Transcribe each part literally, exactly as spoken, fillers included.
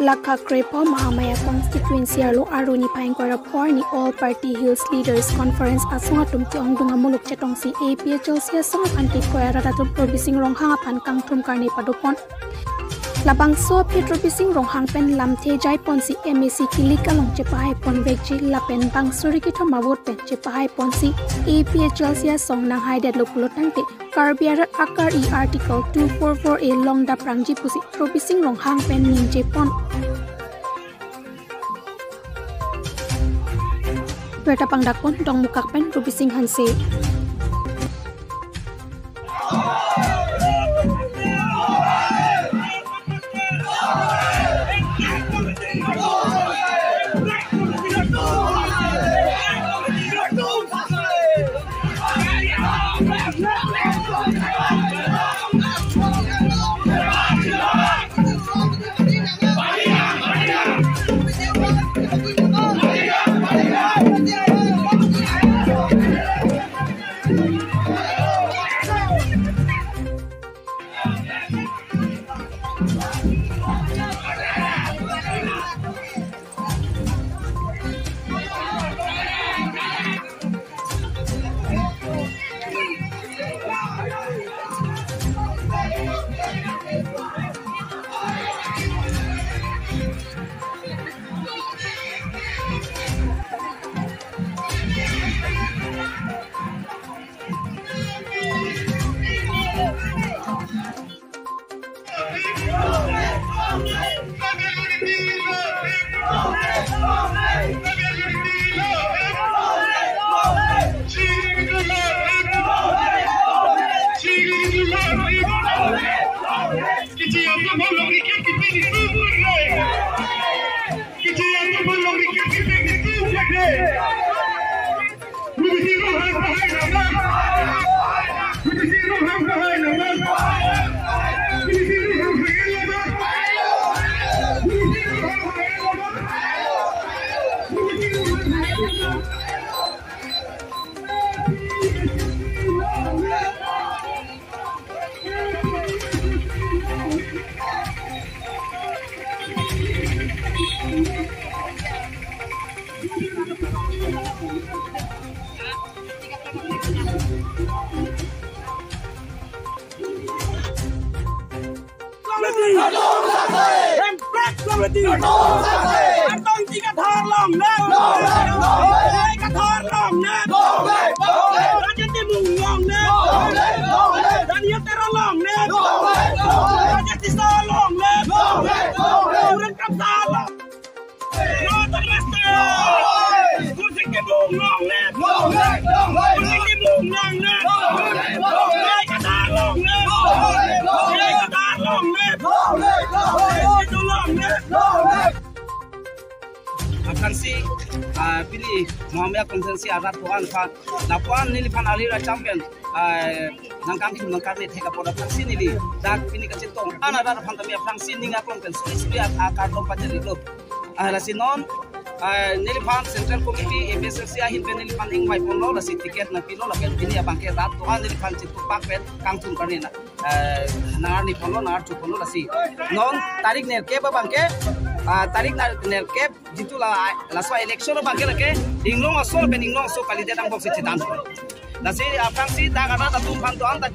Lakha krepo Mahamaya constituency arlo Arni phai ingkoi ra pho arni All Party Hills Leaders Conference asong atum ke-ongdung amuluk chetongsi A P H L C asong aphan ke ingkoi arat atum Robising Ronghang aphan kangthum karne padopon. Labangso aphi Robising Ronghang pen lamthe jaiponsi M A C kilik along chepahai ponvekji lapen bang suri kethom avote pen chepahai ponsi A P H L C asong nanghaidetlo pulo tangte Karbi arat akar-i Article two four four A long daprangji pusi Robising Ronghang pen ningjepon. Berta pangdakpon Dongmukak pen Robising Hanse. Hemprek Committee. Kardom Inglong Kathar longle. Inglong Kathar longle. Rajen Timung longle. Daniel Teron longle. Rajesh Tisso longle. Turen Kamsa longle. Kursing Timung longle. Kursing Timung longle. Inglong Kathar longle. Inglong Kathar longle. Itu longle. Aphrangsi, ah, pini Mahamaya constituency arat doan aphan, lapuan neliphan ali ra champion, ah, nangkangthum nangkarne thek apot aphrangsi neli dak pini kachetong an arat aphan tame aphrangsi ning aklong pen suri suri a, akardom pajirlo. Ah, lasi non, ah, neliphan Central Committee A P H L C ahin pen neliphan ingvaiponlo, lasi ticket nangpilo, lapen pini abangke rat doan neliphan chitupak pen kangthum karne na, eh, nangarniponlo, nangarchuponlo, lasi non tarik nerkep abangke, ah, tarik ner-, nerkep jitu la, laso election abangke lake Inglong aso pen Inglong aso kalidet angbong si chedan. Lasi aphrangsi dak arat atum aphan doan ta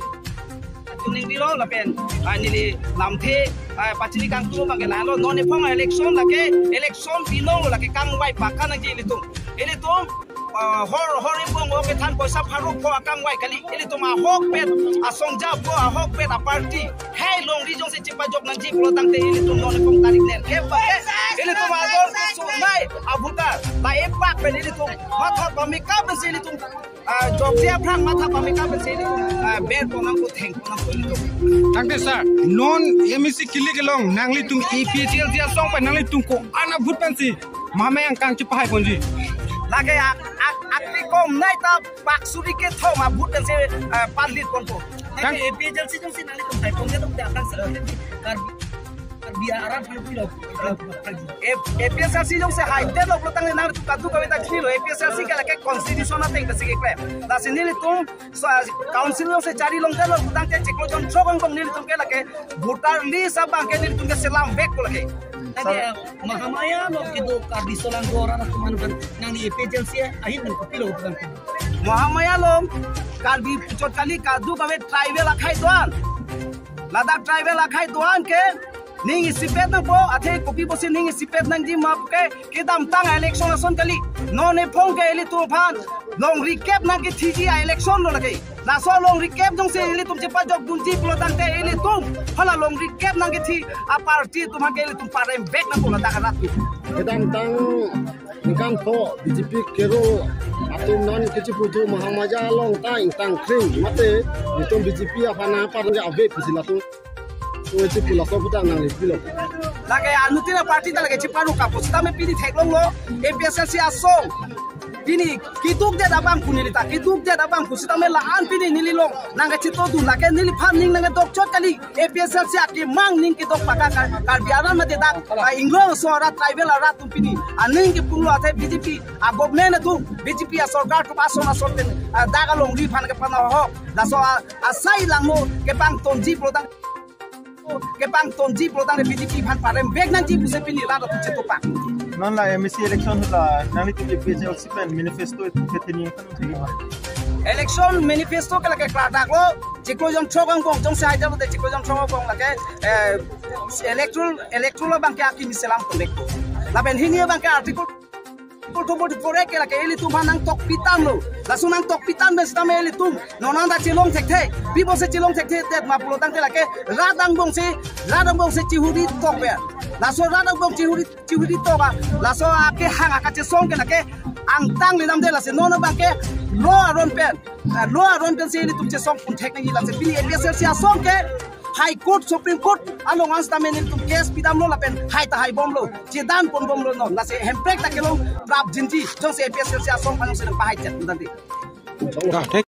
tuning dilo lapen, ah, neli lamthe, ah, pachini kangtung abangke lalo non ephong election lake election binong lake kangvai pakan nangji ilitum. Ilitum, ah, hor, hor imbong o kethan poisa pharo pho akangvai kali. Ilitum ahokpet asongja pho, ahokpet aparty. Hei longri jongsi chepajok nangji pulo tangte ilitum non ephong tarik nerkep abangke ilitum ador keso nai a-voter. La epak pen ilitum matha pameka pensi ilitum, ah, jokje aphrang matha pameka pensi ilitum, ah, berpon nangpo, thengpon nangpo ilitum. Tangte sir, non M A C kilik along nanglitum A P H L C asong pen nanglitum ko-an a-vote pensi Mahamaya angkang chepahaiponji? Lake ak, ak, akli kom nai ta bak suri kethom a-vote pensi, eh, parlit ponpo. Tang- A P H L C jongsi nanglitum haipondet tangte aphrangsi Karbi, Karbi arat haipi lo. A-, A P H L C jongsi haidetlo pulo tangte nangtum kadokave ta chinilo, A P H L C ke lake constitution ateng ta si keklem. Lasi nelitum, so, council jongsi chari longdetlo pulo tangte chiklo jon chok angbong nelitum ke lake voter list abangke nelitum ke selamvekpo lake. Ade, Mahamaya along kedo Karbi Solangor arat atum aphan nangli A P H L C ahin nang kopilo bang. Mahamaya along Karbi puchot kali, kadokave tribal akhei do-an. Ladak tribal akhei do-an ke ning isipet nangpo, athe kopi pusi ning isipet nangji ma puke, kedamtang election ason kali. Non ephong ke ilitum aphan longri kep nangkethiji a-election lo lake. Laso longri kep jongsi ilitum chepajok dunji pulotangte ilitum hala longri kep nangkethi a-party atum aphan ke ilitum parem vek nangpo ladak arat atum. Kedamtang ningkan pho B J P kero atum non kechipu thu Mahamaya along ta ingtang kring mate, itum B J P aphan nangpar nangji ave pusi latum. Oi, chipu laso putang nangli pilo. Lake anuttin a-party ta lake chiparu kapu sitame pini theklonglo A P H L C asong. Pini keduk det abang pu neli ta, keduk det abang pu sitame la-an pini neli along nangkachito dun, lake neliphan ning nangkedok chot kali. A P H L C akemang ning kedok paka Kar-, Karbi arat mate dak, ah, inglong so arat tribal arat atum pini aning kepulo athe B J P a-government atum, B J P asorkar atum ason ason pen, ah, dak alongri aphan kepanaho. Laso a-, asai langno kepangtonji pulotang, kepangtonji pulotangte B J P aphan parem vek nangji pusi pini rat atum chetopak. Non la M A C election la nanglitum A P H L C pen manifesto kethenin kan thegi ma? Election manifesto ke lake klardak lo, chiklo jon throk angbong jongsi hai jalo te chiklo jon throk angbong lake, eh, electoral, electoral abang ke akimi selam kolek. Lapen hini abang ke article Article two forty-four A ke lake ilitum aphan nangtokpi tanglo. Laso nangtokpi tang pen sitame ilitum non anta chelong thekthe. Pi pusi chelong thekthe det ma pulotangte lake rat angbongsi, rat angbongsi chihuri tok pen. Laso rat angbong chihuri, chihuri tok a. Laso akehang akachesong ke lake angtang ledamde, lasi non abang ke law aron pen, ah, law aron pensi ilitum chesong pon thek nangji, lasi pini A P H L C asong ke High Court, Supreme Court along an sitame nelitum case pidamlo lapen hai ta haibomlo, chedan ponbomlo non. Lasi Hemprek ta kelong prapjinji, jongsi A P H L C asong aphan jongsi nangpahai chet tangte.